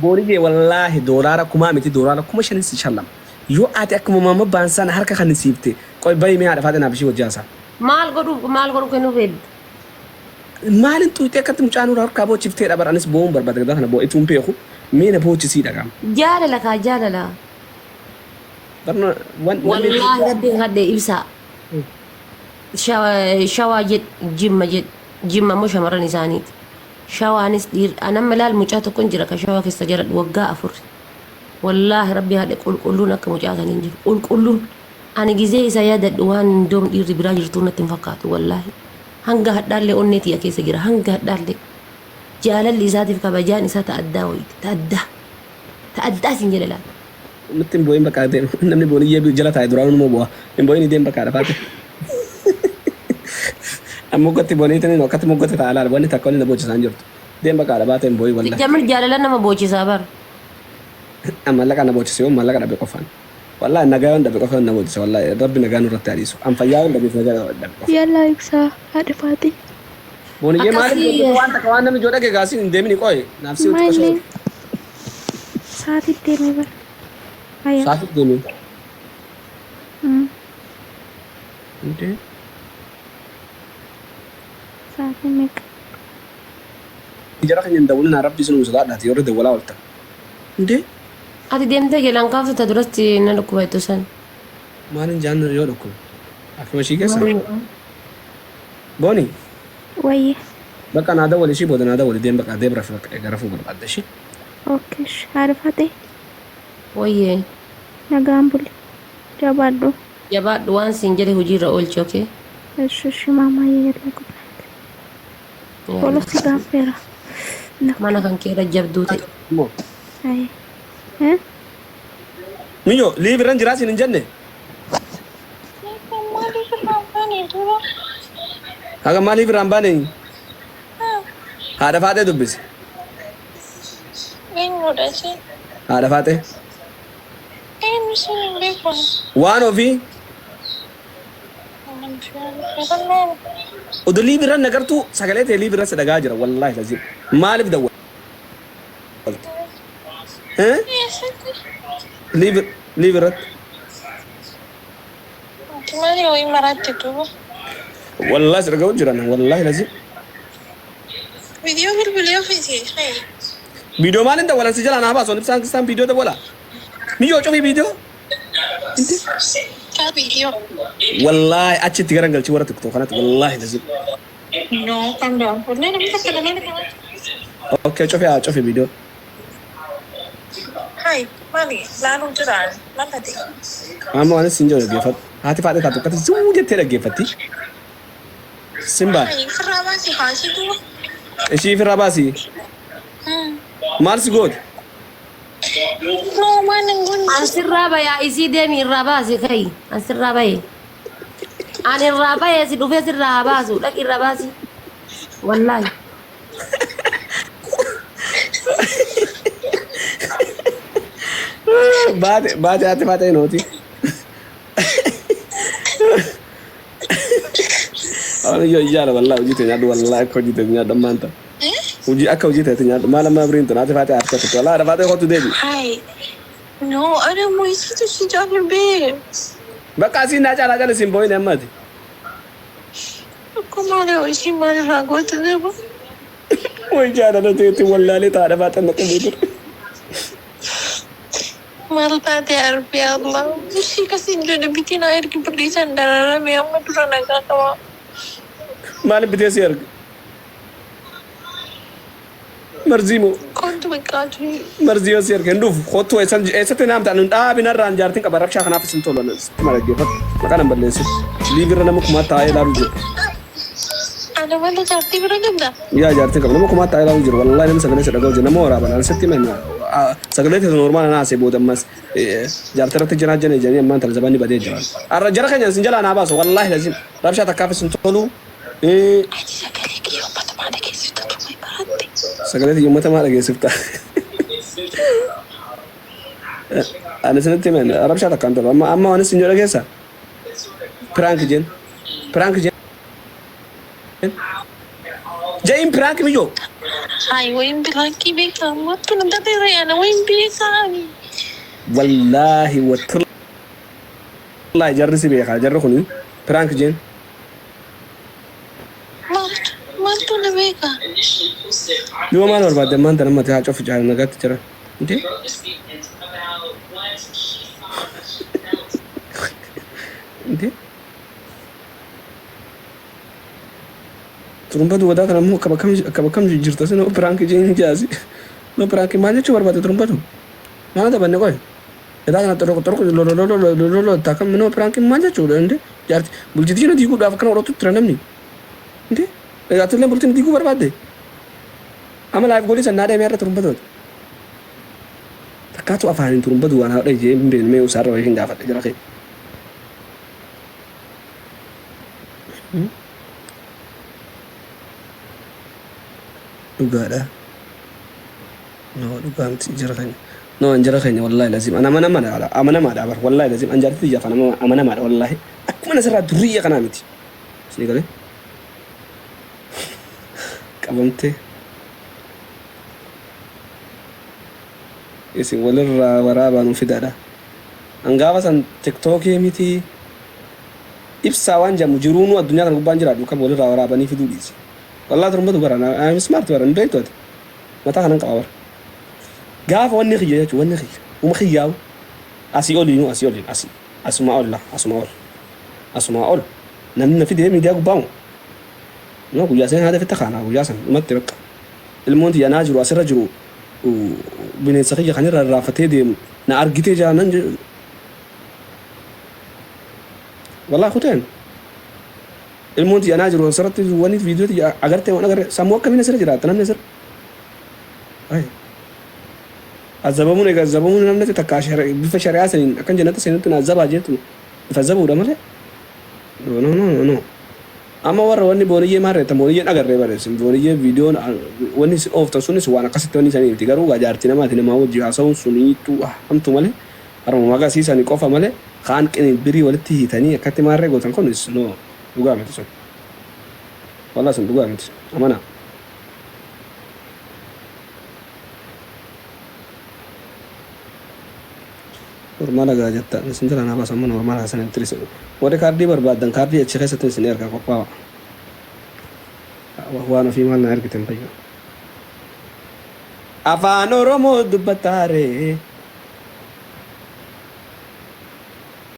Booniyyee wallaahi doolaara kumaa miti doolaara 5000n si shallama. Yoo ati akkuma maamma baansaan harka kan siifte qoy bayi mee haadha faaxee naaf ishii wajji haasaa. Maal godhu maal godhu kennuu feedda? Maalin xuyxee akkatti mucaa nurra harkaa boochifteedha bar anis boo'uun barbaada gadaa kana boo'etuun beeku mee na boochisii dhagaam. Jaalala kaa jaalala. Barno wan namni Wallaahi rabbiin kadhe ibsaa. Shawaa jedh jimma jedh jimma immoo shamarran isaaniiti. Shawaanis dhiir an amma laal mucaa tokkon jira ka shawaa keessa jaradhu waggaa 4 wallaahi rabbi hadhe qulqulluun akka mucaa sanii hin jiru qulqulluun ani gizee isa yaadadhu waan indoom dhiirri biraa jirtuu natti hin fakkaatu wallaahi hanga hadhaallee onnee tiyya keessa jira hanga hadhaallee jaalalli isaatiif kabajaan isaa ta addaa wayiiti ta addaa ta addaa siin jedhe laal. Nutti hin boo'in bakka deem namni booniyyee jala taa'e duraanuu numa boo'a hin boo'in deem bakka dhafaate. Amma moggatti booniitiin akkatti moggatti ta'a laal wanni takka wanni na boochisaan jirtu deem bakka dhabaate hin boo'in wallahi. Sijjamir jaalala nama boochisaa bar. Mallaqa na boochise yoo mallaqa dhabe qofaan. Wallahi nagaa yoon dhabe qofa na boochisa wallahi rabbi nagaa nurratti haa dhiisu. An fayyaa yoon dhabeef nagaa yoon dhabe qofa. Yallaa ibsaa haadha faaxee. Booniyyee maaliif Akkasii boochisa waan takka waan namni joo dhage gaasiin hin deemini qoy naaf si xiqqoo Maallee sa'aatii deemee bara. Haya. Sa'aatii deemee. Indee. Sa'aatii meeqa? Jara keenya hin dawwalinaa rabbi isinuma sodaadhaati warri dawwalaa ooltan. Indee. Ati deemtee jalaan kaaftu ta duratti na dhukkuba jettu san. Maalin jaan yoo dhukkube? Akkuma ishii keessa. Booni. Wayye. Bakka naa dawwali ishii booda naa dawwali deem bakka deem rafi bakka egaa rafuu barbaadda ishii. Okay haadha faaxee. Wayyee. Nagaan buli. Jabaadhu. Jabaadhu waan siin jedhe hojiirra oolchi okay. Eshi eshi maamaayye yalla good night. Follow si gaafeera. Mana kan kee irra jabduu ta'e. Moo. Aye. Eh? Miyyo liiv irran jiraa siin hin jenne. Haga maaliif irraan baane? Haadha faaxee dubbisi. Eenyudha isheen? Haadha faaxee. Eenyu isheen hin beeku. Waan ofii Odo live irra nagartuu sagalee tee live irra si dhagaa jira wallahi lazim. Maaliif dawwalte? Eh? Live live irratti. Maali wayii maraatti duuba. Wallahi si dhaga'u jiran wallahi lazim. Viidiyoo bilbilee ofiisi. Viidiyoo maaliin dawwalan si jalaa naa baasu ibsaan kisaan viidiyoo dawwala. Miyyoo cufii viidiyoo. Kaa viidiyoo. Wallaahi achitti garan galchi warra tiktok kanatti wallaahi lazim. No kan down. Wallahi namni takka namni kana. Okay cufi haa cufi viidiyoo. Hai maali laaluu jira maal taate? Amma waan isin jedhu dhaggeeffadhu. Haati faadha taatu akkatti zuu jettee dhaggeeffatti. Simbaa. Hai firraa baasi haasii duuba. Ishii firraa baasi. Maal si goote? No waan hin goone. An sirraa bayaa isii deemi irraa baasi ka'i. An sirraa baye. An irraa baye si dhufee sirraa haa baasu. Dhaqi irraa baasi. Wallaahi. Baate baate haati faate nooti. Waan ijoo ijaara wallahi hojii tee nyaadhu wallahi akka hojii tee nyaadhu ammaan ta'a. Hojii akka hojii teeti nyaadhu maal amma biriin tun haati faatee harka turte wallahi haadha faatee kottu deebi. Hai. No ana immoo isiitu si caalu bee. Bakka asiin naa caalaa cala siin boo'in ammati. Akkuma maali ishii maalirraa goota nama. Way jaalala teeti wallaalee ta haadha faaxee na qabee ture. Maal taate arbi Allah. Ishii kasiin jedhe bitii naa ergi birrii san dararame amma dura nagaa qaba. Maaliif bitee si erga? Marzii moo? Kontu baqqaatu. Marzii yoo si erga hin dhufu. Kottu eessan eessatti naam ta'an hin dhaabin har'aan jaartiin qaba rabshaa kanaaf isin tolu sitti mala dhaggeeffadhu. Maqaa nan balleessin. Liivirra nama kumaa taa'ee ilaalu jira. Ana malee jaartii bira qabda. Yaa jaartiin qaba nama kumaa taa'ee ilaalu jira. Wallaahi nama sagalee si dhaga'u jira. Nama waraaban an sitti hima sagalee teessu normaala naa asee booda ammas jaartii irratti jiraa jana jedhanii ammaan tana zabanni badee jira. Har'a jara keenya isin jalaa naa baasu wallaahi lazim rabshaa takkaaf isin tolu. Ati sagalee kiyya uummata maa dhageessifta tumee baratte. Sagalee tiyya uummata maa dhageessifta? Ani isinitti himen rabshaa takka hin tolu. Amma amma waan isin jedhu keessa piraank jeen piraank jeen. Ja'iin piraank miyyoo. Hayi wayin biraankii beekaa maaltu na darbeera yaana wayin beekaa. Wallaahi wallaahi jarri si beekaa jarri kuni piraank jeen. Maaltu maaltu na beekaa. Yoo maal barbaadde ammaan tana mati haa cofu jaal nagaatti jira. Intee? Intee? Turumba duwadaa kana immoo akkam akkam akkam akkam jirta si no piraank jeen jaasi. No piraank maal jechuu barbaadde turumbatu? Maal taphanne qoy? Gadaa kana xoroq xoroq lololololololo takka no piraank maal jechuudha intee? Jaarti bulchitii na diiguudhaaf akkana godhatu tura namni. Intee? Atillee bultii na diiguu barbaadde? Amma live goolii san naa deemee har'a turumbatooti. Takkaatu afaaniin turumbatu waan haadha jee hin beekne mee usaarra wayii hin gaafadhe jara kee. Dhugaadha. No dhugaa miti jara keenya. No an jara keenya wallahi lazim an amanamaadha amanamaadha bar wallahi lazim an jaartii tiyyaaf an amanamaadha wallahi akkuma nasirraa duriyya kanaa miti. Isinii galee qabamtee isin walirraa waraabaa nu fidaadha. An gaafa san tiktookii miti ibsaa waan jedhamu jiruunuu addunyaa kana gubbaan jiraadhu kam walirraa waraabanii fiduu dhiisi. Wallahi turumbatu bara I am smart bara hin beektu ati. Mataa kanan qaba bara. Gaafa wanni kiyya jechuun wanni kiyya uma kiyyaawu asii oliinuu asii oliin asii asumaa ol la asumaa ol asumaa ol namni na fidee miidiyaa gubbaa moo no guyyaa seen haada fitta kaana guyyaa san dhumatti bakka ilmoon tiyya naa jiru asirra jiru bineensa kiyya kan irra rarraafatee deemu na argitee jaa nan wallahi kuteen ilmoon tiyya naa jiru asirratti wanni viidiyoo tiyya agartee waan agarre sammuu akkamiin asirra jiraatta namni asirra ay azabamuun egaa azabamuun namni takka bifa shari'aa saniin akkan jannata seenutti na azabaa jettu bifa azabuudha malee no no no no. Amma warra wanni booniyyee maal reettan booniyyeen agarree bareessin booniyyee viidiyoon wanni isin ooftan sunis waan akkasitti wanni isanii miti garuu gaa jaartii namaati namaa wajji haasa'uun suniitu hamtu malee haruma magasiisani qofa malee kaan qinibbirii walitti hiitanii akkatti maarree gootan kunis no dhugaa miti sun wallah sun dhugaa miti amanaa. Normaala gaa jetta isin jala naa baasa amma normaala hasan hin tirisi. Warri kaardii barbaaddan kaardii achi keessatti isin erga qophaa'a. Waan ofii maal na ergitan fayyu. Afaan Oromoo dubbataare.